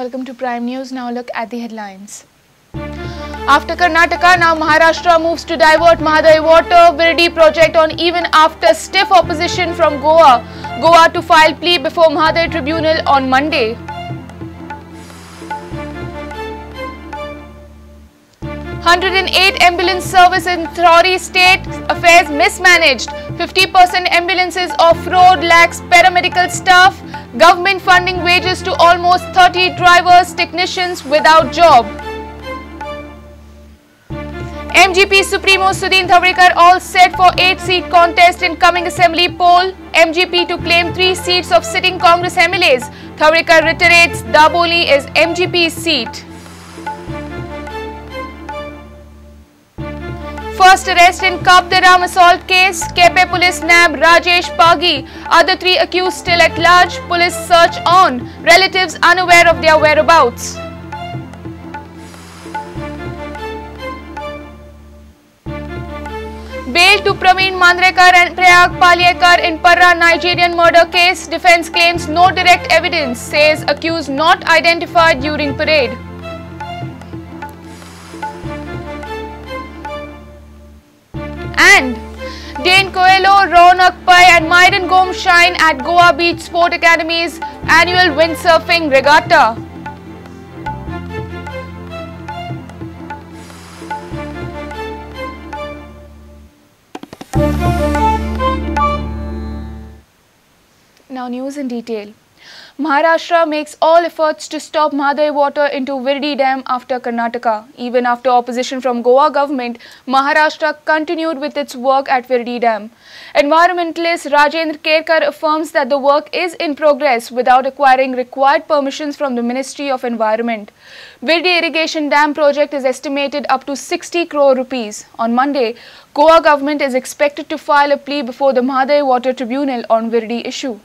Welcome to Prime News. Now look at the headlines. After Karnataka, now Maharashtra moves to divert Mhadei water Virdi project on even after stiff opposition from Goa. Goa to file plea before Mhadei Tribunal on Monday. 108 ambulance service in Thori state affairs mismanaged. 50% ambulances off-road lacks paramedical staff. Government funding wages to almost 30 drivers, technicians without job. MGP Supremo Sudin Dhavalikar all set for 8-seat contest in coming assembly poll. MGP to claim 3 seats of sitting Congress MLAs. Dhavalikar reiterates Daboli is MGP's seat. First arrest in Cabo de Ram assault case. Kepe police nab Rajesh Pagi. Other 3 accused still at large. Police search on. Relatives unaware of their whereabouts. Bail to Praveen Mandrekar and Prayag Palyekar in Parra Nigerian murder case. Defense claims no direct evidence, says accused not identified during parade. And Dane Coelho, Ronak Pai and Myron Gomes shine at Goa Beach Sport Academy's annual windsurfing regatta. Now news in detail. Maharashtra makes all efforts to stop Mhadei water into Virdi Dam after Karnataka. Even after opposition from Goa government, Maharashtra continued with its work at Virdi Dam. Environmentalist Rajendra Kerkar affirms that the work is in progress without acquiring required permissions from the Ministry of Environment. Virdi Irrigation Dam project is estimated up to 60 crore rupees. On Monday, Goa government is expected to file a plea before the Mhadei Water Tribunal on Virdi issue.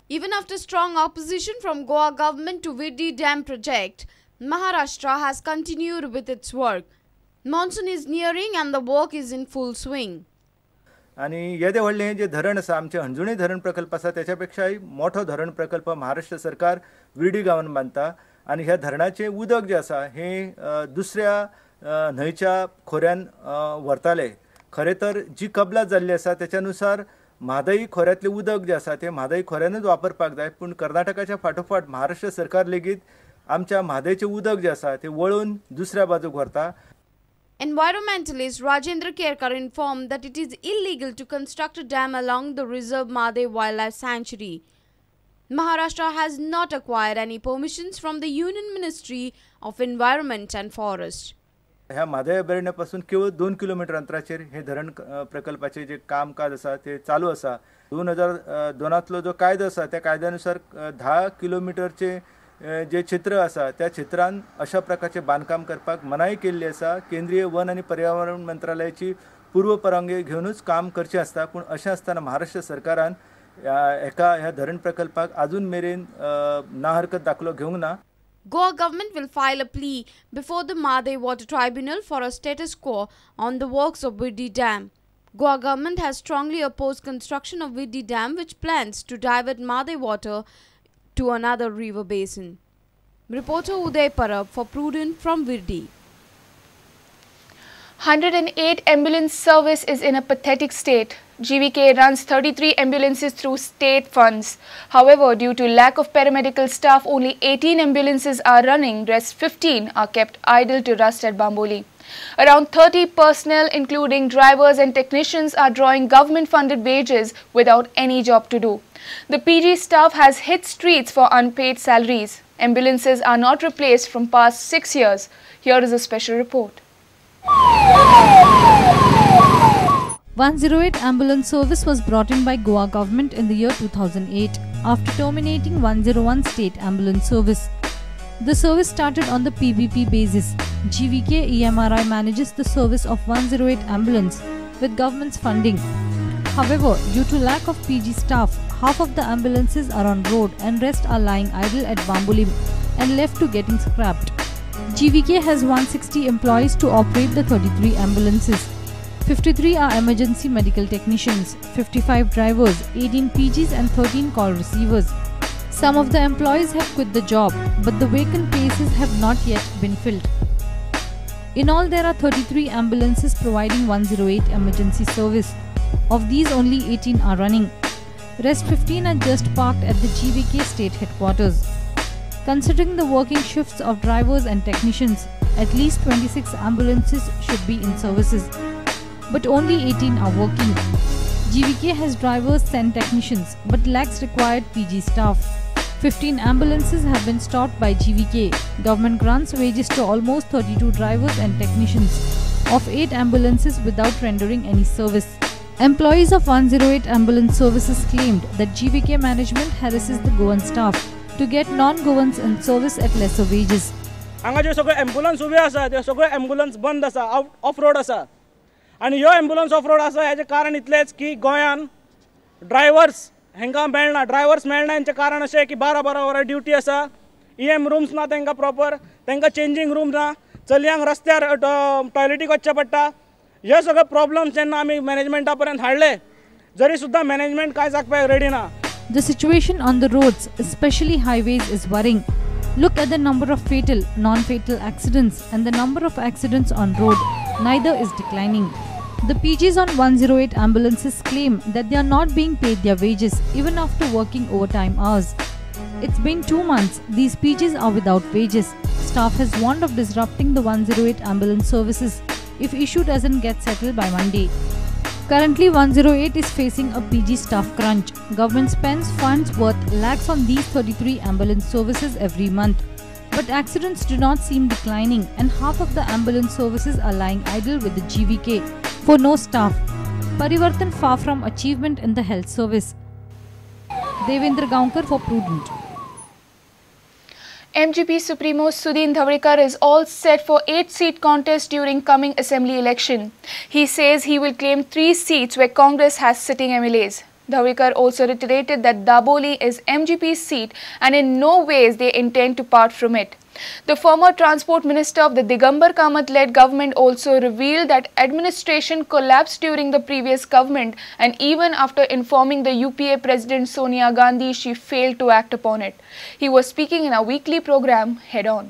Even after strong opposition from Goa government to Virdi Dam project, Maharashtra has continued with its work. Monsoon is nearing and the work is in full swing. आणि येदे व्हडलें जे धरण आसा आमचें हणजुणे धरण प्रकल्प आसा त्याच्या पेक्षाय मोठो धरण प्रकल्प महाराष्ट्र सरकार विर्डी गांवान बांदता आनी ह्या धरणाचें उदक जें आसा हें दुसऱ्या न्हंयच्या खोऱ्यान व्हरताले. खरें तर जी कबलात जाल्ली आसा त्याच्या नुसार म्हादई खोऱ्यांतलें उदक जें आसा तें म्हादई खोऱ्यानूच वापरपाक जाय, पूण कर्नाटकाच्या फाटोफाट महाराष्ट्र सरकार लेगीत आमच्या म्हादईचें उदक जें आसा तें वळून दुसऱ्या बाजूक व्हरता. Environmentalist Rajendra Kerkar informed that it is illegal to construct a dam along the reserve Mhadei Wildlife Sanctuary. Maharashtra has not acquired any permissions from the Union Ministry of Environment and Forest. ह्या म्हादय अभयारण्यापासून केवळ 2 kilometre अंतराचेर हे धरण प्रकल्पाचे जे कामकाज आसा ते चालू आसा. 2002 जो कायदो आसा त्या कायद्यानुसार 10 किलोमिटरचे जे क्षेत्र आसा त्या क्षेत्रान अशा प्रकारचे बांदकाम करपाक मनाई केल्ली आसा. केंद्रीय वन आनी पर्यावरण मंत्रालयाची पूर्व परवानगी घेवनूच काम करचें आसता, पूण अशें आसतना महाराष्ट्र सरकारान एका ह्या धरण प्रकल्पाक आजून मेरेन ना हरकत दाखलो घेवंक ना. Goa government will file a plea before the Mhadei Water Tribunal for a status quo on the works of Virdi Dam. Goa government has strongly opposed construction of Virdi Dam, which plans to divert Mhadei water to another river basin. Reporter Uday Parab for Prudent from Virdi. 108 ambulance service is in a pathetic state. GVK runs 33 ambulances through state funds. However, due to lack of paramedical staff, only 18 ambulances are running, rest 15 are kept idle to rust at Bamboli. Around 30 personnel, including drivers and technicians, are drawing government-funded wages without any job to do. The PG staff has hit streets for unpaid salaries. Ambulances are not replaced from past 6 years. Here is a special report. 108 ambulance service was brought in by Goa government in the year 2008 after terminating 101 state ambulance service. The service started on the PPP basis. GVK EMRI manages the service of 108 ambulance with government's funding. However, due to lack of PG staff, half of the ambulances are on road and rest are lying idle at Bambolim and left to getting scrapped. GVK has 160 employees to operate the 33 ambulances. 53 are emergency medical technicians, 55 drivers, 18 PGs and 13 call receivers. Some of the employees have quit the job, but the vacant places have not yet been filled. In all, there are 33 ambulances providing 108 emergency service. Of these, only 18 are running. Rest 15 are just parked at the GVK state headquarters. Considering the working shifts of drivers and technicians, at least 26 ambulances should be in services. But only 18 are working. GVK has drivers and technicians, but lacks required PG staff. 15 ambulances have been stopped by GVK. Government grants wages to almost 32 drivers and technicians of 8 ambulances without rendering any service. Employees of 108 ambulance services claimed that GVK management harasses the Goan staff to get non-Goans in service at lesser wages. हांगा जे सगळे ambulance उभे आसा ते सगळे ambulance बंद आसा, of road आसा. आनी ह्यो ॲम्ब्युलन्स ऑफ रोड आसा हेजें कारण इतलेंच की गोंयान ड्रायवर्स हेंकां मेळना. ड्रायवर्स मेळना हेंचें कारण अशें की 12-12 वरां ड्युटी आसा, EM rooms ना तांकां प्रॉपर, तांकां चेंजींग रूम ना, चलयांक रस्त्यार टॉयलेटीक वचचें पडटा. हे सगळे प्रॉब्लम्स जेन्ना आमी मॅनेजमेंटा पर्यंत हाडले जरी सुद्दां मॅनेजमेंट कांय जागपाक रेडी ना. The situation on the roads, especially highways, is worrying. Look at the number of fatal, non-fatal accidents and the number of accidents on road. Neither is declining. The PGs on 108 ambulances claim that they are not being paid their wages even after working overtime hours. It's been 2 months. These PGs are without wages. Staff has warned of disrupting the 108 ambulance services if issue doesn't get settled by Monday. Currently, 108 is facing a PG staff crunch. Government spends funds worth lakhs on these 33 ambulance services every month. But accidents do not seem declining and half of the ambulance services are lying idle with the GVK for no staff. Parivartan far from achievement in the health service. Devendra Gaonkar for Prudent. MGP Supremo Sudin Dhavalikar is all set for 8-seat contest during coming assembly election. He says he will claim 3 seats where Congress has sitting MLAs. Dhavalikar also reiterated that Daboli is MGP's seat and in no ways they intend to part from it. The former transport minister of the Digambar Kamath-led government also revealed that administration collapsed during the previous government and even after informing the UPA President Sonia Gandhi, she failed to act upon it. He was speaking in a weekly program, Head On.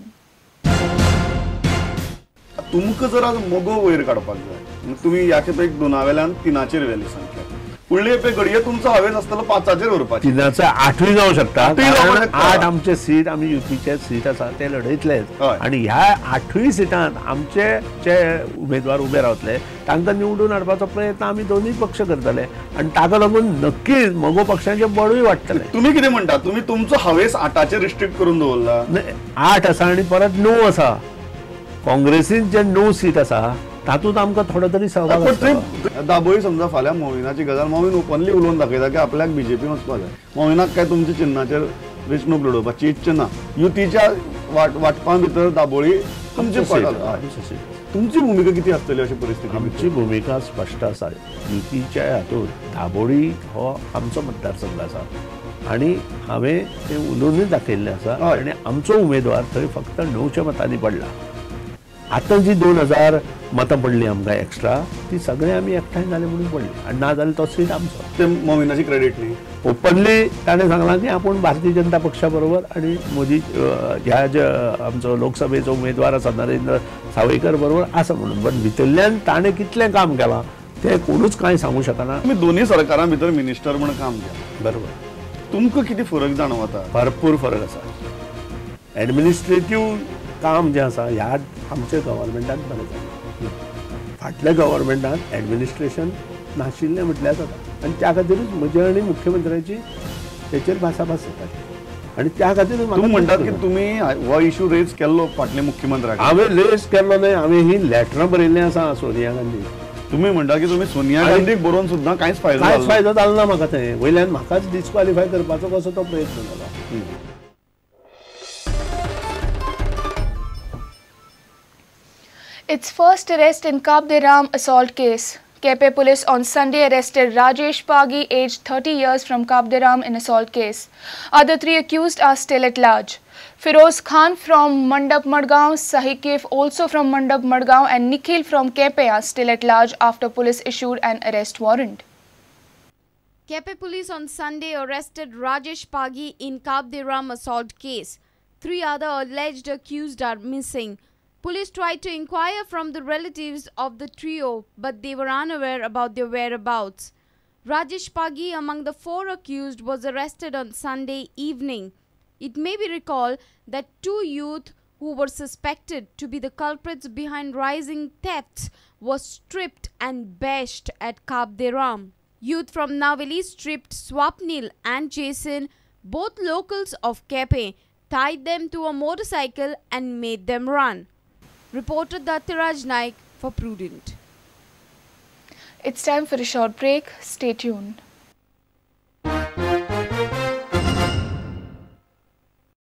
तुमकां जर आज मगो वयर काडपाक जाय, तुमी ह्या खेपेक 2 वेल्यान 3 व्हेली संख्या, फुडले खेपे घडये तुमचो हावेस आसतलो 5 व्हरपाचो, 3 8 जावं शकता. 8 आमचे सीट, आमी युतीचे सीट आसा ते लढयतलेच आनी ह्या 8 सिटांत आमचे जे उमेदवार उबे रावतले तांकां निवडून हाडपाचो प्रयत्न आमी दोनूय पक्ष करतले आनी ताका लागून नक्कीच मगो पक्षाचें बळूय वाडटलें. तुमी कितें म्हणटा, तुमी तुमचो हावेस 8 रिस्ट्रिक्ट करून दवरला? 8 आसा आनी परत 9 आसा. काँग्रेसीन जे 9 सीट आसा तातूंत आमकां थोडो तरी सहभाग आसतलो. दाबोळी समजा फाल्यां मोविनाची गजाल, मोविन ओपनली उलोवन दाखयता की आपल्याक बीजेपी वचपाक जाय. मोविनाक काय तुमच्या चिन्नाचेर वेंचणूक लडोवपाची इच्छा ना. युतीच्या वाटपा भितर दाबोळी तुमची तुमची भुमिका किती आसतली अशी परिस्थिती? आमची भुमिका स्पश्ट आसा. युतीच्या हातूंत दाबोळी हो आमचो मतदारसंघ आसा आनी हांवें तें उलोवनूय दाखयल्लें आसा आनी आमचो उमेदवार थंय फक्त 9 मतांनी पडला. आतां जी 2000 मतां पडली आमकां एक्स्ट्रा, ती सगळे आमी एकठांय जाले म्हणून पडली आनी ना जाल्यार तो सीट आमचो. ते मोविनाची क्रेडीट न्ही. ओपनली ताणें सांगलां की आपूण भारतीय जनता पक्षा बरोबर आनी मोदी ह्या जे आमचो लोकसभेचो उमेदवार आसा नरेंद्र सावयकर बरोबर आसा म्हणून, बट भितरल्यान ताणें कितलें काम केलां तें कोणूच कांय सांगू शकना. तुमी दोनूय सरकारां भितर मिनिस्टर म्हणून काम केलां, बरोबर, तुमकां कितें फरक जाणवता? भरपूर फरक आसा. एडमिनिस्ट्रेटीव काम जें आसा ह्या आमच्या गव्हर्मेंटान बरें जालें. फाटल्या गव्हर्मेंटान एडमिनिस्ट्रेशन नाशिल्लें म्हटल्यार जाता आनी त्या खातीरूच म्हजे आनी मुख्यमंत्र्याची तेचेर भासाभास जाताली आनी त्या खातीर तुमी म्हणटात की तुमी हो इशू रेज केल्लो फाटल्या मुख्यमंत्र्याक? हांवें रेज केल्लो न्हय, हांवें ही लेटरां बरयल्लीं आसा सोनिया गांधी. तुमी म्हणटा की तुमी सोनिया गांधीक बरोवन सुद्दां कांयच फायदो जालो ना म्हाका. तें वयल्यान म्हाकाच डिस्क्वॉलिफाय करपाचो कसो तो प्रयत्न जाला. Its first arrest in Cabo de Ram assault case. Kepe police on Sunday arrested Rajesh Pagi, aged 30 years, from Cabo de Ram in assault case. Other 3 accused are still at large. Firoz Khan from Mandap Madgaon, Sahikef also from Mandap Madgaon and Nikhil from Kepe are still at large after police issued an arrest warrant. Kepe police on Sunday arrested Rajesh Pagi in Cabo de Ram assault case. 3 other alleged accused are missing. Police tried to inquire from the relatives of the trio, but they were unaware about their whereabouts. Rajesh Pagi, among the 4 accused, was arrested on Sunday evening. It may be recalled that 2 youth who were suspected to be the culprits behind rising thefts were stripped and bashed at Cabo de Ram. Youth from Naveli stripped Swapnil and Jason, both locals of Kepe, tied them to a motorcycle and made them run. Reporter Dattaraj Naik for Prudent. It's time for a short break. Stay tuned.